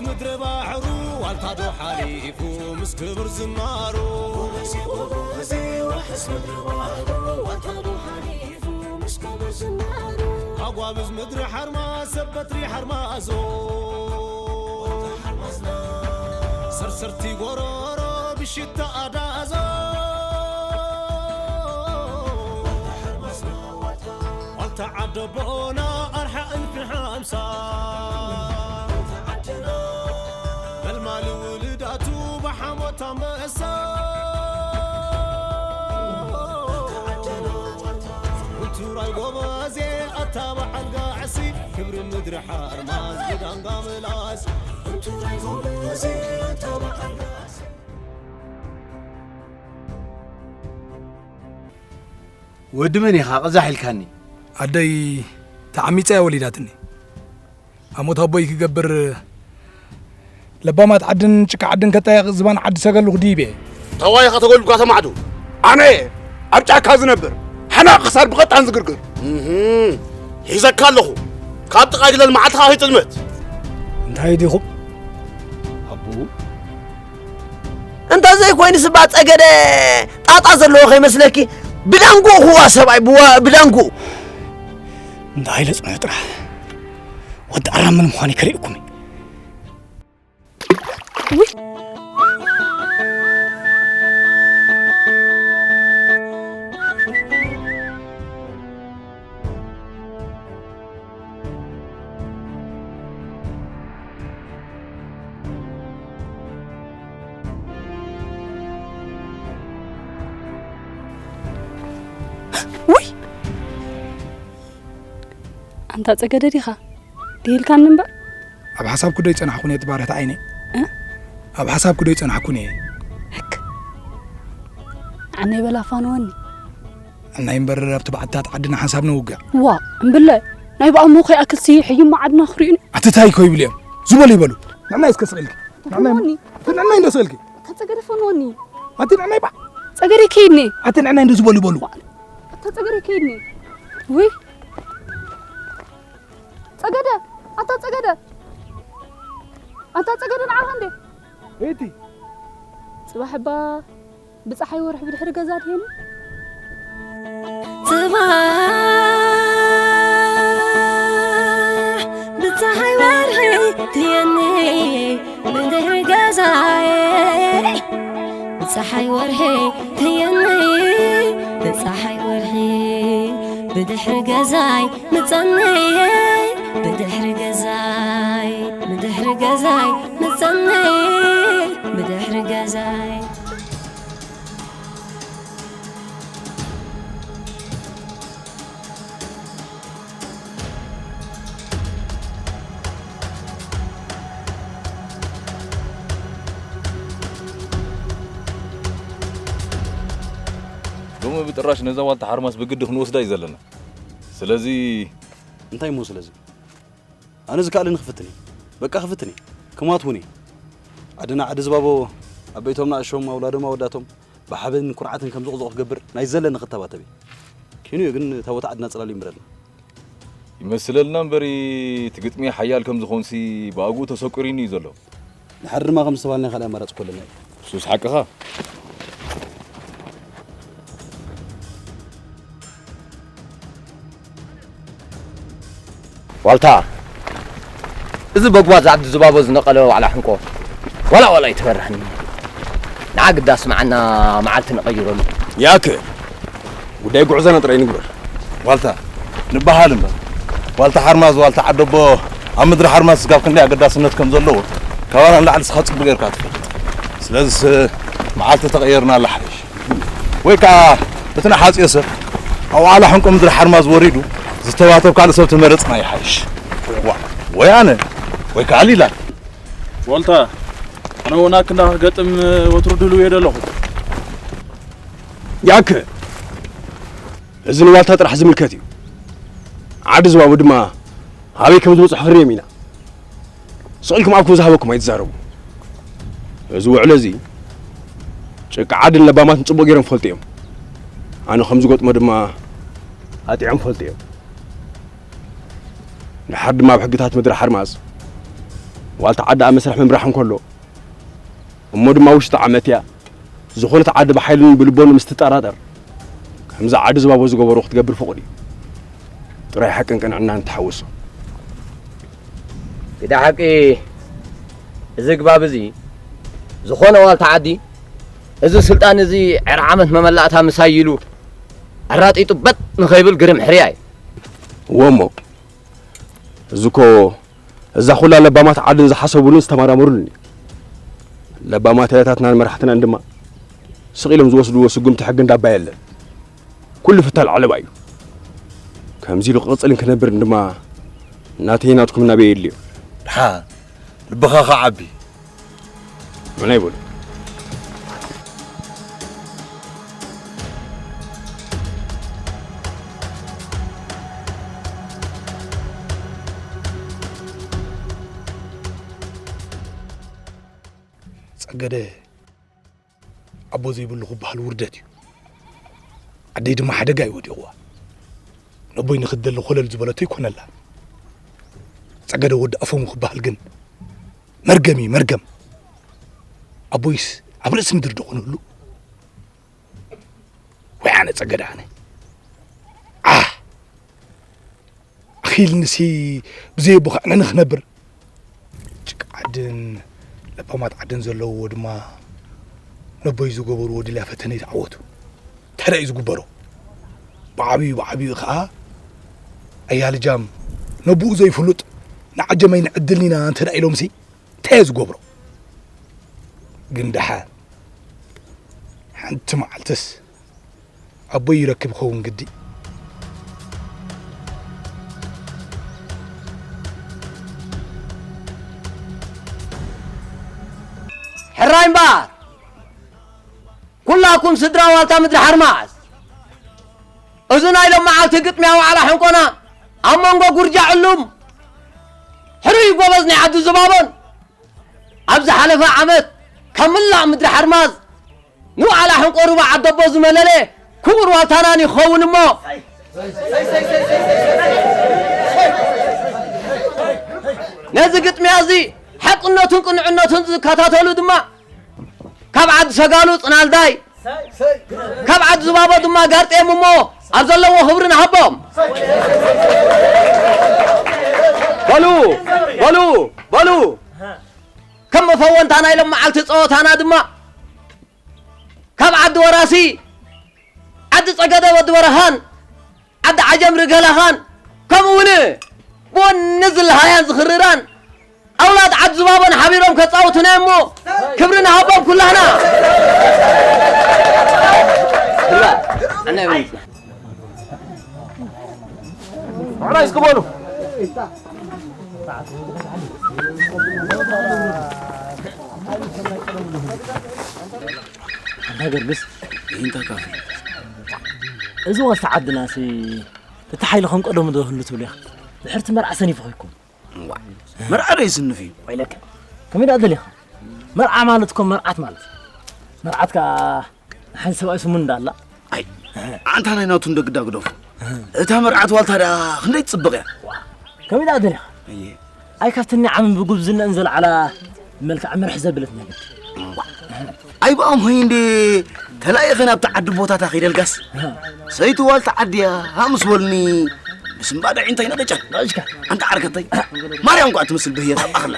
ምድሪ ባሕሩ ዋልታ ዶ ሓሊፉ ምስ ክብር ዝናሩ። ጎበዜ፣ ጎበዜ፣ ዋሕስ ምድሪ ባሕሩ ዋልታ ዶ ሓሊፉ ምስ ክብር ዝናሩ። ኣጓብዝ ምድሪ ሓርማዝ፣ ሰብ በትሪ ሓርማዞ። ዋልታ ሓርማዝና። ሰርሰርቲ ጎሮሮ ብሽታ ኣዳዞ። ዋልታ ሓርማዝና፣ ዋልታ ዓደቦና ኣርሓ እልፊ ሓምሳ። መልማሊ ውልዳቱ ብሓሞት ኣንበሳ። ውቱራይ ጎበዜ ኣታ በዓል ጋዕሲ፣ ክብሪ ምድሪ ሓርማዝ ብዳንጋ ምላስ። ውቱራይ ጎበዜ ኣታ በዓል ጋዕሲ። ወዲ መን ኢኻ? ቅዛሕ ኢልካኒ። ኣደይ ተዓሚጻ እያ ወሊዳትኒ። ኣሞት ኣቦይ ክገብር ለባማት ዓድን ጭቃ ዓድን ከጣየቕ ዝባን ዓዲ ሰገሉ ክድይብ እየ። ተዋይኻ ተጎልብካ ተማዕዱ። ኣነ እየ ኣብ ጫካ ዝነብር ሓናቕ ክሳድ ብቐጣን ዝግርግር። እህም፣ ሒዘካ ኣለኹ። ካብ ጥቓይ ግለል መዓልትኻ ከይጥልመት። እንታይ ዲኹም? ኣቦኡ እንተዘይኮይኑ ስባ ጸገደ ጣጣ ዘለዎ ከይመስለኪ፣ ብዳንጉ ክዋ ሰብኣይ ብዋ-፣ ብዳንጉ። እንዳ ሃይለ ጽንሑ ጥራሕ ወዲ ኣራምን ምዃን ይከልእኩም። ውይ! ኣንታ ጸገደ ዲኻ? ድሂልካኒ እምበር። ኣብ ሓሳብኩ ዶ ይጸናሕኩን እየ፣ እቲ ባርያት ዓይነይ? እ? ኣብ ሓሳብኩ ዶ ይጸናሕኩን እየ? ህክ። ዓነይ በላ ፋንወኒ። እናይ እምበር ኣብቲ ባዕትታት ዓድና ሓንሳብ ነውግዕ። ዋ፣ እምብለ፣ ናይ ብኣሞ ከይኣክልሲ ሕዩም ዓድና ክርእዩኒ። ኣቲ ታይ እኮ ይብሉ እዮም? ዝበሉ ይበሉ። ንዕናይ እስከ ስቕ ኢልኪ። ንዕናይ፣ ፈንወኒ። ንዕናይ እንዶ ስቕ ኢልኪ። ኣታ ጸገደ ፈንወኒ። ኣቲ ንዕናይ ባዕ። ጸገደ ከይድኒ። ኣቲ ንዕናይ እንዶ ዝበሉ ይበሉ። ኣታ ጸገደ ከይድኒ። ውይ። ጸገደ፣ ኣታ ጸገደ። ኣታ ጸገደ ንዓኻ እንዴ? እቲ ጽባሕ እባ ብጸሓይ ወርሒ ብድሕሪ ገዛ ድሄኒ። ጽባሕ ብጸሓይ ወርሒ ትየኒ ብድሕሪ ገዛይ። ብጸሓይ ወርሒ ትየኒ ብጸሓይ ወርሒ ብድሕሪ ገዛይ ምጸኒ ብድሕሪ ገዛይ ብድሕሪ ገዛይ ምጸኒ ብድሕሪ ገዛይ። ሎሚ ብጥራሽ ነዛ ዋልታ ሓርማስ ብግዲ ክንወስዳ እዩ ዘለና። ስለዚ እንታይ እሞ ስለዚ? ኣነ ዝከኣለኒ ክፍትን እየ። በቃ ክፍትን እየ። ክማት እውን እየ። ዓድና ዓዲ ዝባቦ ኣበይቶም ንኣሾም ኣውላዶም ኣወዳቶም ብሓበን ኩርዓትን ከም ዝቕዝቑ ክገብር ናይ ዘለኒ ክተባተብ እየ። ኪኑዮ ግን ታቦት ዓድና ጽላል ይንበረልና። ይመስለልና እምበሪ እቲ ግጥሚ ሓያል ከም ዝኾንሲ ብኣግኡ ተሰቂሩኒ እዩ ዘሎ። ድሓር ድማ ከም ዝተባልና ካልእ ኣማራጺ እኮ ኣለና እዩ። እሱስ ሓቅኻ። ዋልታ፣ እዚ በጓዝ ዓዲ ዝባቦ ዝነቐለ ዋዕላ ሕንቆ ዋላ ዋላ ኣይትፈርሕኒ። ንዓ ግዳ ስምዓና መዓልቲ ንቐይረሉ። ያክ፣ ጉዳይ ጉዕዞና ጥራይ ንግበር። ዋልታ፣ ንበሃል እምበር። ዋልታ ሓርማዝ፣ ዋልታ ዓደቦ ኣብ ምድሪ ሓርማዝ ስጋብ ክንደይ ኣገዳስነት ከም ዘለዎ ካባና ንላዕሊ ንስኻ ጽቡቕ ጌርካ ትፈልጥ። ስለዚስ መዓልቲ ተቐየርና ይሓይሽ። ወይ ከኣ እቲ ንሓጽዮ ሰብ ኣብ ዋዕላ ሕንቆ ምድሪ ሓርማዝ ወሪዱ ዝተባተብ ካልእ ሰብ ተመረጽና ይሓይሽ። ዋ፣ ወይ ኣነ፣ ወይ ከኣ ሊላ። ዋልታ፣ ኣነ እውን ኣክንዳ ክገጥም ወትሩ ድሉው እየ ዘለኹ። ያክ፣ እዚ ንዋልታ ጥራሕ ዝምልከት እዩ። ዓዲ ዝባቡ ድማ ኣበይ ከም ዝበጽሑ ክንርእዮም ኢና። ስቕ ኢልኩም ኣብኩም ዝሃበኩም ኣይትዛረቡ። እዚ ውዕሎ እዚ ጭቃ ዓድን ለባማትን ጽቡቕ ገይሮም ፈልጡ እዮም። ኣነ ከም ዝገጥሞ ድማ ኣጢዖም ፈልጡ እዮም። ድሓር ድማ ኣብ ሕግታት ምድሪ ሓርማዝ ዋልታ ዓዲ ኣብ መስርሕ ምምራሕ እንከሎ እሞ ድማ ውሽጢ ዓመት እያ ዝኾነት ዓዲ ብሓይልን ብልቦን ምስ ትጠራጠር ከምዚ ዓዲ ዝባቦ ዝገበሮ ክትገብር ፍቑድ እዩ። ጥራይ ሓቅን ቅንዕናን ተሓወሶ። ግዳ ሓቂ እዚ ግባብ እዚ ዝኾነ ዋልታ ዓዲ እዚ ስልጣን እዚ ዕረ ዓመት መመላእታ ምሳይ ኢሉ ኣራጢጡ በጥ ንኸይብል ግርም ሕርያ እዩ። እወ እሞ እዚ እኮ እዛ ኩላ ለባማት ዓድን ዝሓሰቡሉን ዝተመራመሩሉን እዩ። ለባማት ያታትናን መራሕትናን ድማ ስቕ ኢሎም ዝወስድዎ ስጉምቲ ሕጊ እንዳባ የለን። ኩሉ ፍታል ዓለባ እዩ። ከምዚ ኢሉ ክቕጽልን ክነብርን ድማ ናተይ ናትኩም ናበይ የድልዮ። ድሓ ልብኻ ኸዓ ዓቢ። ምና ይበሉ። ጸገደ ኣቦ ዘይብሉ ክበሃል ውርደት እዩ። ኣደይ ድማ ሓደጋ እዩ ወዲቕዋ። ነቦይ ንኽትደሊ ኮለል ዝበለቶ ይኮነላ። ጸገደ ወዲ ኣፎሙ ክበሃል ግን መርገም እዩ መርገም። ኣቦይስ ኣብ ርእሲ ምድሪ ዶ ክነሉ? ወይ ኣነ ጸገደ ኣነ። ኣህ! ኣኺልንሲ ብዘይ ኣቦ ከዕነኒ ክነብር። ጭቃ ዓድን ለባማት ዓድን ዘለውዎ ድማ ነቦይ ዝገበርዎ ድልያ ፈተነ ይተዓወቱ። እንታይ ደኣ እዩ ዝግበሮ? ብዓብዩ ብዓብዩ ከኣ ኣያ ልጃም ነብኡ ዘይፍሉጥ ንዓጀመይ ንዕድልና ኢና እንተ ደኣ ኢሎምሲ እንታይ እየ ዝገብሮ? ግን ደሓን ሓንቲ መዓልትስ ኣቦይ ይረክብ ይኸውን ግዲ። ሕራይ እምበኣር ኩላኩም ስድራ ዋልታ ምድሪ ሓርማዝ፣ እዚ ናይ ሎም መዓልቲ ግጥሚያ ዋዕላ ሕንቆና ኣብ መንጎ ጉርጃ ዕሉም ሕሩይ ጎበዝ ናይ ዓዲ ዝባቦን ኣብ ዝሓለፈ ዓመት ካብ ምላእ ምድሪ ሓርማዝ ንዋዕላ ሕንቆ ሩባ ዓደቦ ዝመለለ ክቡር ዋልታናን ይኸውን እሞ ነዚ ግጥሚያ እዚ ሓቅነቱን ቅንዕነቱን ዝከታተሉ ድማ ካብ ዓዲ ሰጋሉ ጽናልዳይ ካብ ዓዲ ዝባቦ ድማ ጋርጤም እሞ ኣብ ዘለዎ ክብሪ ንሃቦም። በሉ በሉ በሉ ከም መፈወንታ ናይ ሎም መዓልቲ ጸወታና ድማ ካብ ዓዲ ወራሲ ዓዲ ጸገደ ወዲ በረኻን ዓዲ ዓጀም ርገላኻን ከምኡ እውን ብወኒ ዝለሃያን ዝኽርራን ኣውላድ ዓዲ ዝባቦን ሓቢሮም ከጻውቱና እሞ ክብሪ ንሃቦም ኩላህና። ምዕራይ እስኪ በሉ። ሓንታ ገርግስ ይንታ ካፊ። እዚ ወስቲ ዓድናሲ እቲ ሓይሊ ከም ቀደሙ ዶ ህሉ ትብሉ ኢኻ? ድሕርቲ መርዓ ሰኒፉ ኮይኩም። እዋ፣ መርዓ ዶ ይስንፍ እዩ? ወይለከ፣ ከመይ ደኣ ደሊኻ? መርዓ ማለት እኮ መርዓት ማለት እዩ። መርዓት ከኣ ንሓንቲ ሰብኣይ ስሙ እንዳላ። ኣይ፣ ኣንታ ናይ ናቱ እንደግዳ ግደፉ። እታ መርዓት ዋልታ ደኣ ክንደይ ትጽብቕ እያ። ከመይ ደኣ ደሊኻ? እየ። ኣይ ካብተን ዓምን ብጉብዝነን ዘልዓላ መልክዓ መርሒ ዘብለት ነገር። እዋ። ኣይ ብኣም ሆይ እንዴ ተላኢኸ ናብቲ ዓዲ ቦታታ ከይደልጋስ ሰይቲ ዋልታ ዓድያ ሃምስ በሉኒ። ብስምባዳ ዒንታይ ነደጫን ኣሽካ ኣንታ ዓርከተይ ማርያም ኳ ትምስል ብህየት ኣኽላ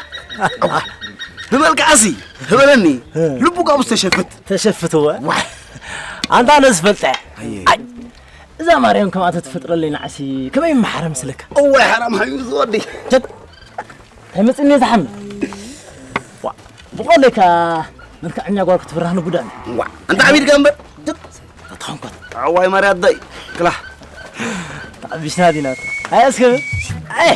ብመልክዓሲ ህበለኒ። ልቡ ካብስ ተሸፍት ተሸፍትወ። ኣንታ ነዝፈልጠ ኣይ እዛ ማርያም ከምኣ ተትፈጥረለይ ንዓሲ ከመይ ይመሓረ ምስለካ። እዋይ ሓራም ሓዩ ዝወዲ ተመጽኒ ዝሓምል። ዋ፣ ብቆለይ ከኣ መልክዐኛ ጓል ክትብራህ ንጉዳን። ዋ፣ ኣንታ ዓቢድካ እምበር። ትኾንኮት። ኣዋይ ማርያ ኣደይ። ክላ። ተዓቢስና ዲና። ኣይ፣ እስከ። ኣይ።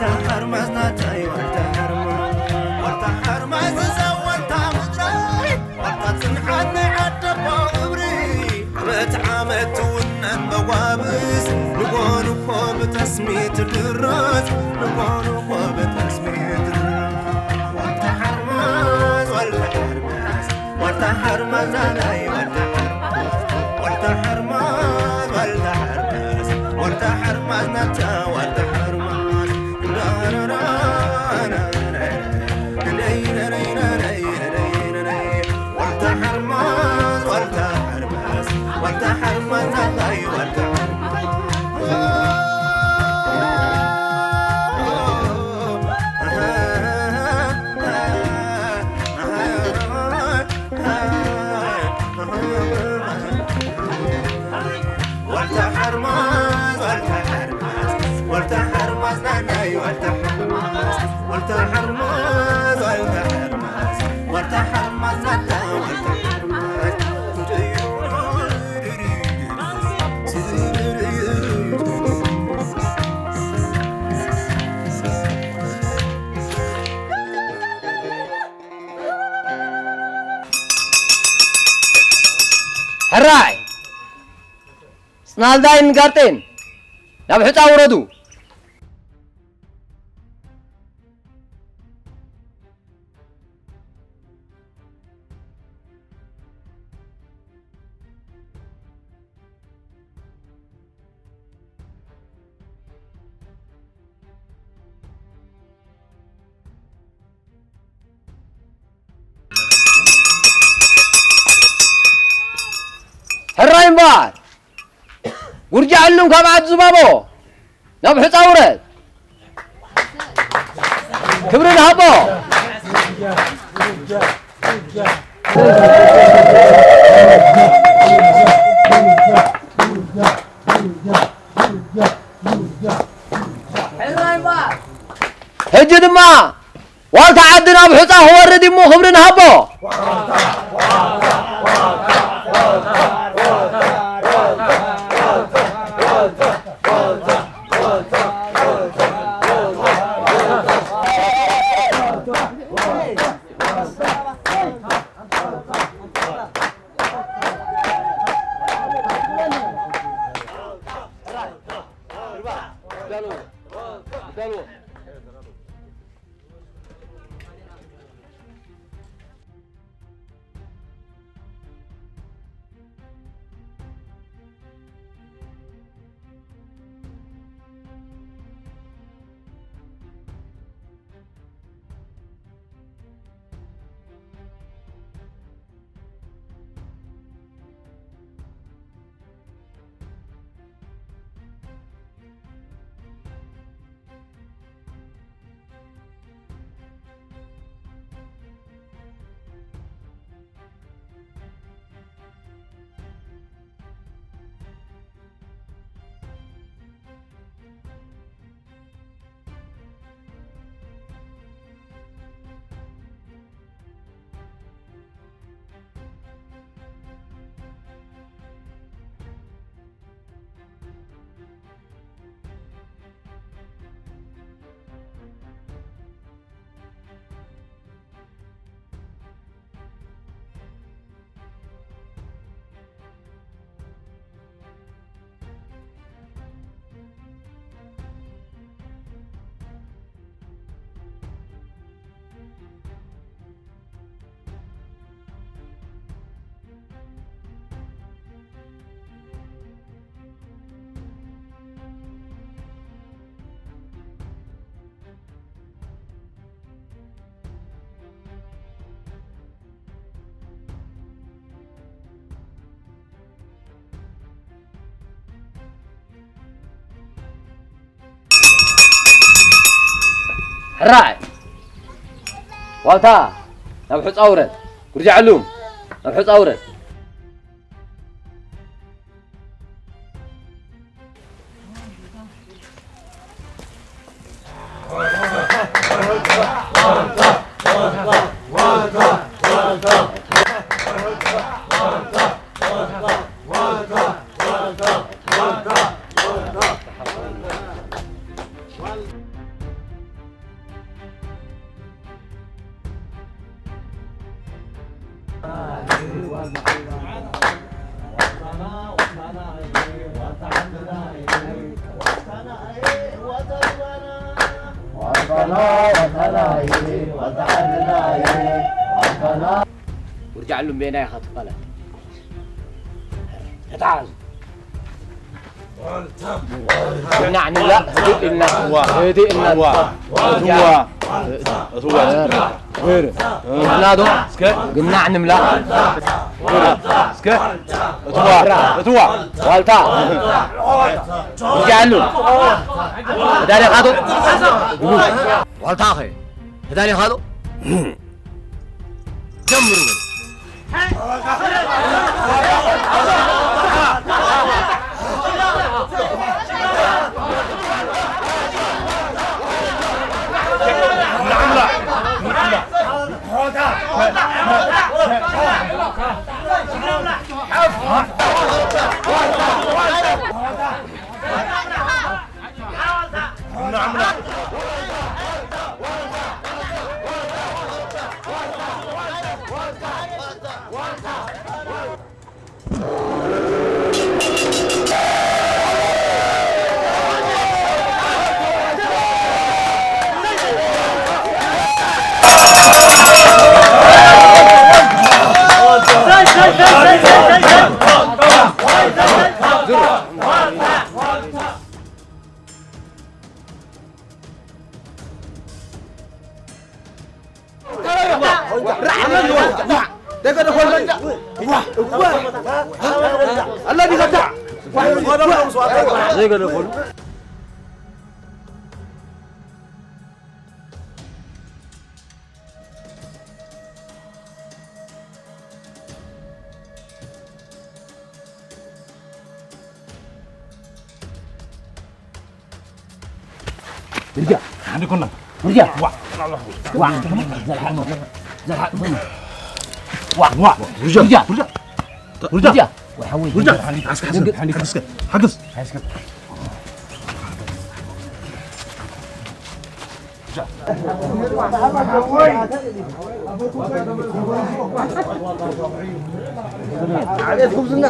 ሓርማዝ ናተይ ዋልታ ሓርማዝ፣ ዋልታ ሓርማዝ እዛ ዋልታ ምድረይ፣ ዋልታ ጽንዓት ናይ ዓደቦ ክብሪ። ዓመት ዓመት ትውነን መዋብስ፣ ንጎንኮ ብጠስሚ ትድረስ፣ ንጎንኮ ብጠስሚ ትድረስ። ዋልታ ሓርማዝ፣ ዋልታ ሓርማዝ፣ ዋልታ ሓርማዝ ናተይ ዋልታ ሓርማዝ፣ ዋልታ ሓርማዝ፣ ዋልታ ሓርማዝ፣ ዋልታ ሓርማዝ ናታ ዋልታ ሓርማዝ። ዋልታ ሓርማዝ፣ ዋልታ ሓርማዝ፣ ዋልታ ሓርማዝ ናታይ ዋልታ ሓርማዝ። ዋልታ ሓርማዝ፣ ዋልታ ሓርማዝ፣ ዋልታ ሓርማዝ ናናይ ዋልታ ሓርማዝ፣ ዋልታ ሓርማዝ፣ ዋልታ ሓርማዝ፣ ዋልታ ሓርማዝ ናታ ዋልታ ሓርማዝ። ሕራይ! ጽናልዳይን ጋርጤን ናብ ሑጻ ውረዱ። ሕራይ እምበኣር፣ ጉርጃ ዕሉም ካብ ዓዲ ዝባቦ ናብ ሑጻ ውረድ። ክብሪ ንሃቦ። ሕራይ እምበኣር። ሕጂ ድማ ዋልታ ዓዲ ናብ ሑጻ ክወርድ እሞ ክብሪ ንሃቦ። ሕራይ! ዋልታ፣ ናብ ሑጻ ውረድ። ጉርጃ ዕሉም፣ ናብ ሑጻ ውረድ። ውርጃ ዓሉ እምቤና ኢኻ ትባላል። ተተሓዙ። ግናዕ ንብላ፣ ህድእ ኢልና፣ ህድእ ኢልና። እትዋ፣ እትዋ፣ እትዋ። ናዶ፣ እስከ ግናዕ ንብላ። እስከ እትዋ፣ እትዋ። ዋልታ። ውርጃ ዓሉ። ተዳሊኻዶ? ዋልታ ኸ? ተዳሊኻዶ? ጀምሩ በሉ። ውርጃ። ሓንቲ ኮና። ውርጃ። ዋ። ዋ። ዘልሓሞ። ዘልሓሞ። ዋ። ዋ። ውርጃ። ውርጃ። ውርጃ። ውርጃ። ወይ ሓወይ። ውርጃ። ሓንቲ ሓገዝ፣ ሓንቲ ሓገዝ፣ ሓገዝ። ዓቤት ጉብዝና።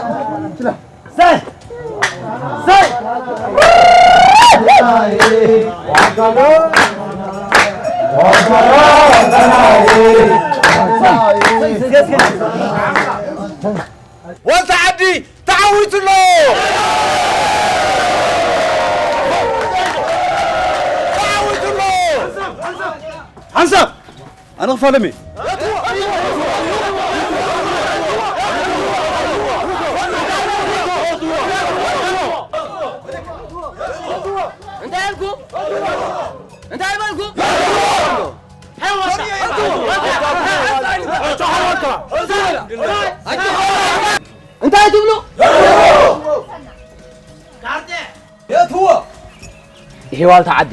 ሰይ! ሰይ! ዋልታ ዓዲ ተዓዊቱ ኣሎ! ተዓዊቱ ኣሎ! ሓንሳብ! ኣነ ክፋለም እየ። እንታይ ኣልኩ? እንታይ በልኩ? እንታይ ትብሉ? የእትዎ። ይሄ ዋልታ ዓዲ።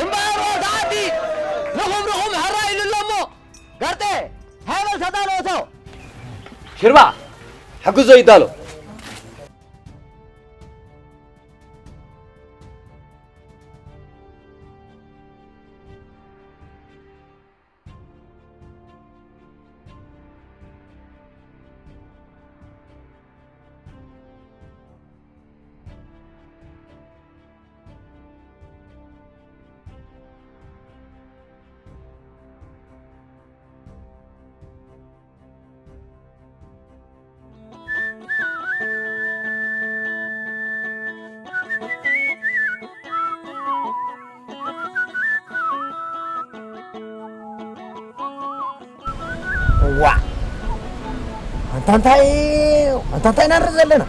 እምበኣር ወዲ ዓዲ ንኽብርኹም ሕራይ ኢሉ ኣሎ እሞ፣ ጋርጤ፣ ሃይ በል ተዳሎ እቶ። ሽርባ፣ ሕግዞ ይዳሎ። እዋ፣ ኣንታ እንታይ፣ ኣንታ እንታይ ኢና ንርኢ ዘለና?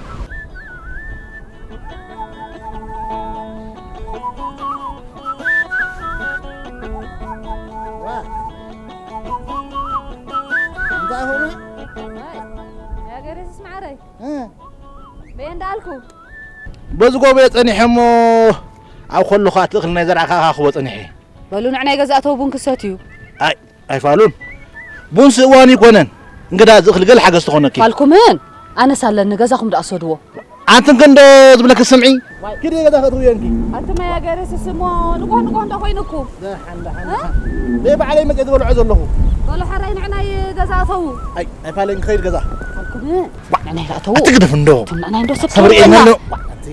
በየ እንዳልኩ። በዚ ጎቦ ጸኒሐ እሞ ኣብ ከለኹ ኣትእኽል ናይ ዘርኣኻ ክቦ ጸኒሐ። በሉ ንዕ ናይ ገዛእተው ቡን ክሰት እዩ። ኣይ ኣይፋሉን። ቡን ስእዋን ይኮነን። እንግዳ ዝእኽል ገለ ሓገዝ ትኾነኪ። ፋልኩምን ኣነስ ኣለኒ ገዛኹም ደኣ ሰድዎ። ኣንትን ክንዶ ዝብለኪ ስምዒ። ኪዲ ገዛ ከትውየንኪ። ኣቲ ማይ ኣገርስ ስሞ ንጎህ ንጎህ እንዶ ኮይኑኩ። ደሓን ደሓን ደሓን። በይ ባዕለይ መጽእ ዝበልዖ ዘለኹ። በሉ ሓራይ ንዕናይ ገዛ ኣተዉ። ኣይ ኣይፋለኝ ክኸይድ ገዛ። ፋልኩምን ንዕናይ ደኣ ኣተዉ። ኣቲ ግደፍ እንዶ። ንዕናይ እንዶ ሰብ ሰብሪ ተውየና። ኢልና እንዶ። ኣቲ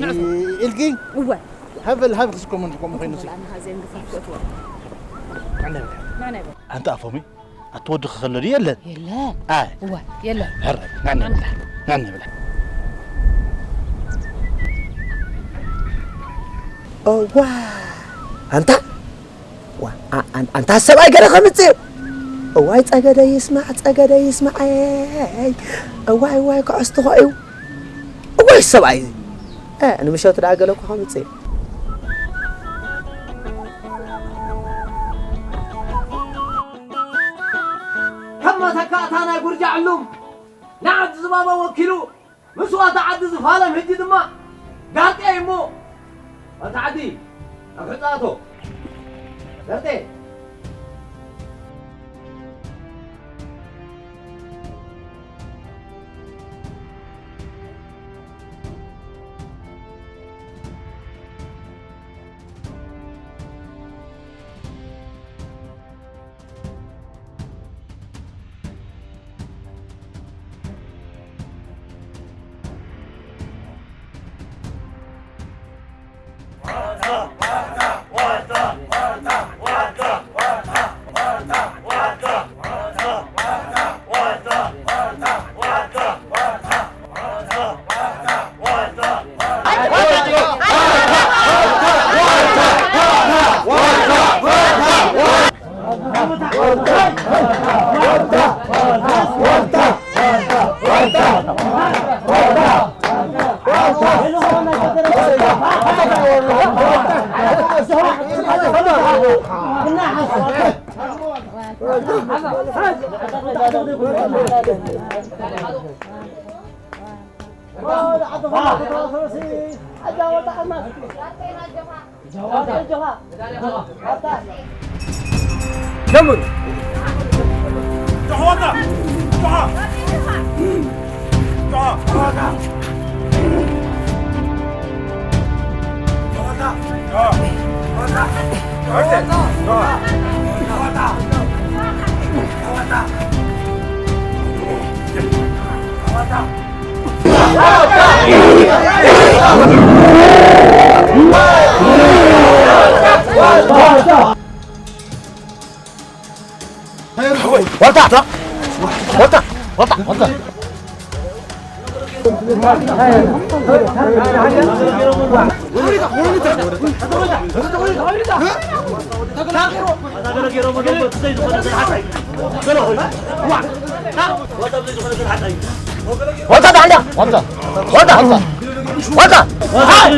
ኢልኪ። እወ። ሃበል ሃብ ክስኮም እንዶ ኮም ኮይኑሲ። ኣንታ ኣፎሚ ኣቲ ወዲ ክኸሎ ድዩ የለን? የለን። ኣይ። እወ የለን። ሕረ ናኒ ብላ ናኒ ብላ። እዋ ኣንታ ዋ ኣንታ ሰብኣይ ገለ ከምጽእ እዩ። እዋይ ጸገደ ይስማዕ ጸገደ ይስማዕ። እዋይ እዋይ ክዕስትኾ እዩ። እዋይ ሰብኣይ ንምሸቱ ደኣ ገለ እኮ ከምጽእ እዩ። ከም መተካእታ ናይ ጉርጃ ዕሉም ንዓዲ ዝባባ ወኪሉ ምስኡ ኣታ ዓዲ ዝፋለም ሕጂ ድማ ጋርጤ እሞ ኣታ ዓዲ ኣብ ሕጻቶ ጋርጤ። ዋልታ! ዋልታ! ዋልታ! ዋልታ! ዋልታ ዳሕና! ዋልታ! ዋልታ! ዋልታ! ዋልታ!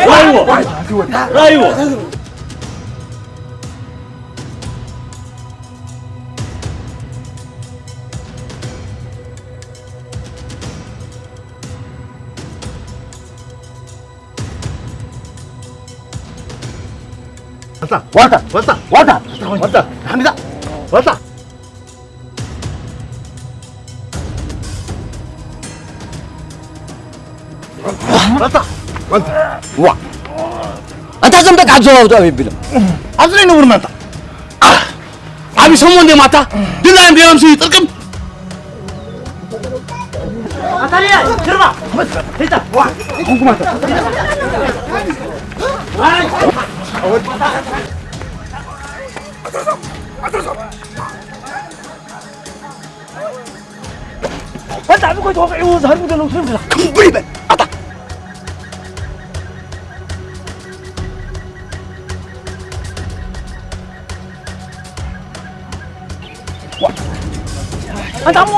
ራእይዎ! ራእይዎ! ዋልታ! ዋልታ! ዋልታ! ዋልታ! ሓሚዳ! ዋልታ! ዋልታ! ዋልታ! ዋ! ኣንታ እዞም ደቂ ዓዲ ዞባ ውዳእ ይብሎም። ኣብዚ ላይ ነውር መጣ። ዓቢ ሰሞን እንደ ማታ ድላይም ደዮም ስይ ጥርቅም። ኣታልያ፣ ግርማ! ሂታ! ዋ! ኣታ ብኮይ ተወቂዑ ዝሃርሙ ዘለዉ ትብል። ክምብር ይበል። ኣታ። ኣታ እሞ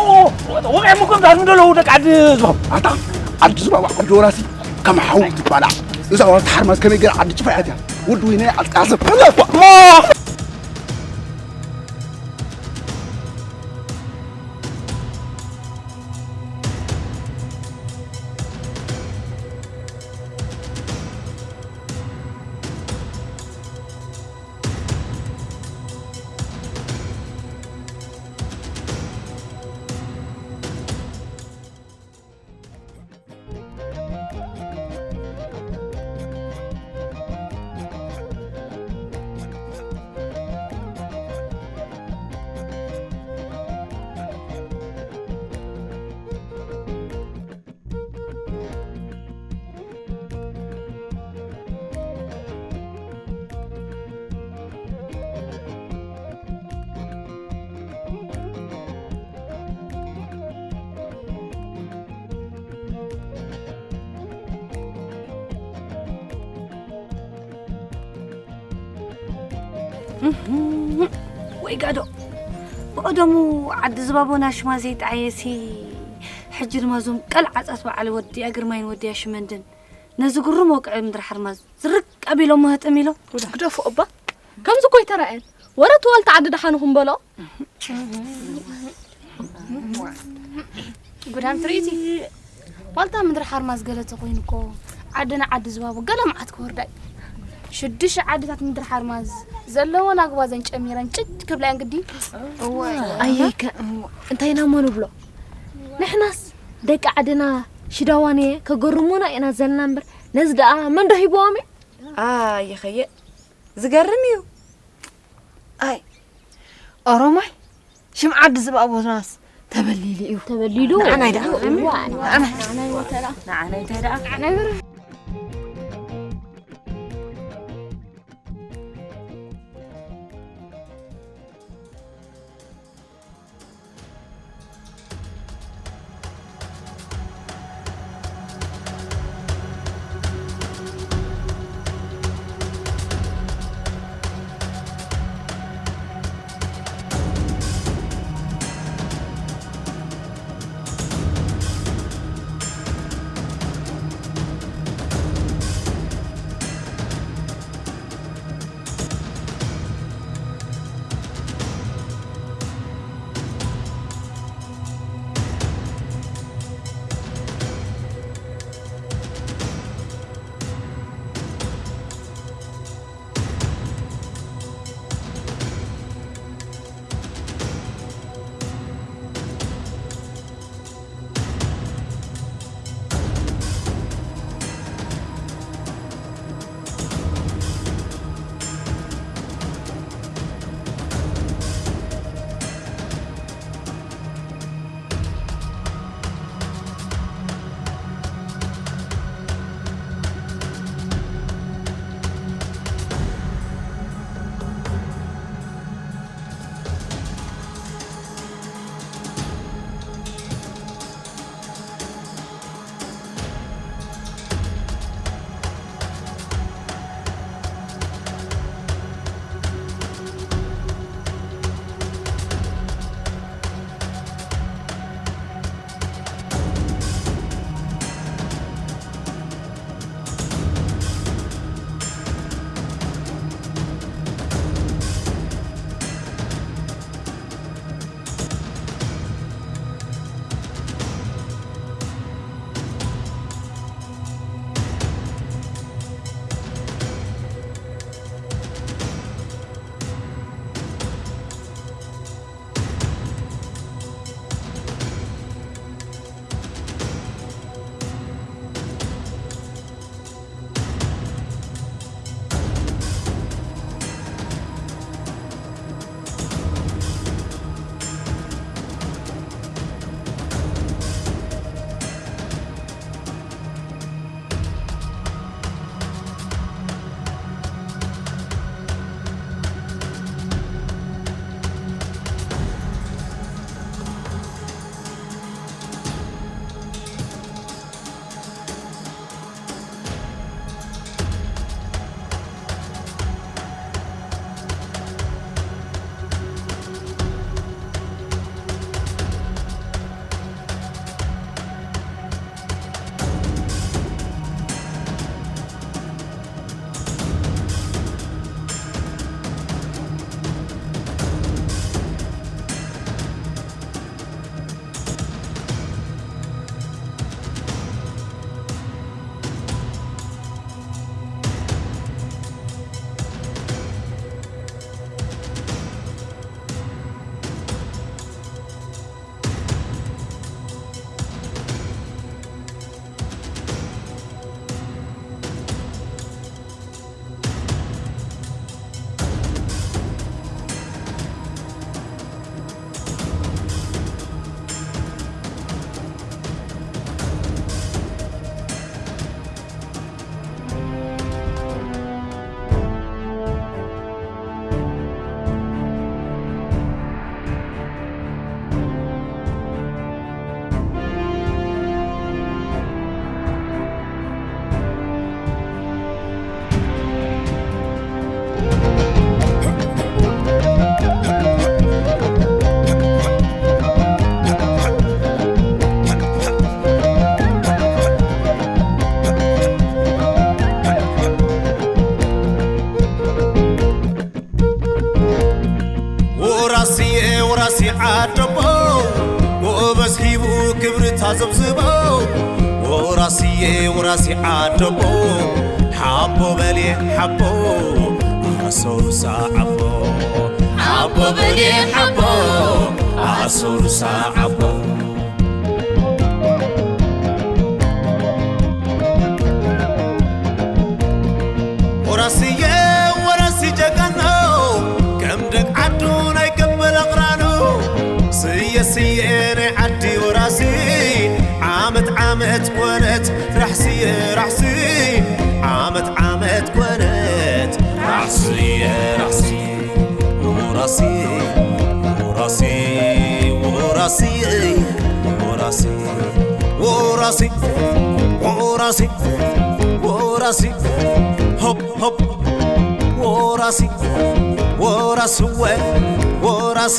ወቂዖም እኮ ዝሃርሙ ዘለዉ ደቂ ዓዲ ዝባባ። ኣታ ዓዲ ዝባባ ዓዲ ወራሲ ከም ሓው ትባላዕ። እዛ ወራሲ ሓርማዝ ከመይ ገይራ ዓዲ ጭፋ እያ እዚኣ። ወዲ ወይነ ኣልቃሰ። ሞ! እህም፣ ወይ ጋዶ። ብቐደሙ ዓዲ ዝባቦና ሽማ ዘይጠዓየሲ፣ ሕጂ ድማ እዞም ቀልዓጻት በዓል ወዲያ ግርማይን ወዲያ ሽመንድን ነዚ ግሩም ወቅዒ ምድሪ ሓርማዝ ዝርቅ ኣቢሎሞ ህጥም ኢሎም። ግደፎ እባ፣ ከምዚ እኮ ኣይተራእየን። ወረ እቲ ዋልታ ዓዲ ደሓንኹም በሎ። ጉዳም ትርኢቲ። ዋልታ ምድሪ ሓርማዝ ገለ ተኮይኑ እኮ ዓድና ዓዲ ዝባቦ ገለ መዓት ክወርዳ እዩ። ሽዱሽተ ዓድታት ምድሪ ሓርማዝ ዘለወን ኣግባዘን ጨሚረን ጭጭ ክብላ እየን ግዲ። ኣየይከ እንታይ ኢና እሞ ንብሎ? ንሕናስ ደቂ ዓድና ሽዳዋንየ ከገርሙና ኢና ዘለና እምበር ነዚ ደኣ መን ዶ ሂብዎም እዩ? ኣየኸየ ዝገርም እዩ። ኣይ ኦሮማይ ሽም ዓዲ ዝባቦናስ ተበሊሉ እዩ። ተበሊሉ? ንዓናይ ደኣ። እዋ፣ ንዓናይ። ንዓናይ ወተራ። ንዓናይ እንታይ ደኣ? ዓደቦ ጎበዝ ሂቡ ክብሪ ታዘብዝቦ። ወራስየ ወራሲ ዓደቦ ሓቦ በልየ ሓቦ ኣሰሩሳ ዓቦ። ሓቦ በልየ ሓቦ ኣሰሩሳ ዓቦ። ወራስየ ወራሲ ጀጋኖ ከም ደግ ዓዱ ናይ ገበል ኣቕራኑ። ስየ ስየ ናይ ዓዲ ወራሲ ዓመት ዓመት ኮነት ራሕስየ ራሕሲ ዓመት ዓመት ኮነት ራሕስየ ራሕሲ። ወራሲ ወራሲ ወራሲ ወራሲ ወራሲ ወራሲ ወራሲ ሆፕ ሆፕ ወራሲ ወራስወ ወራሲ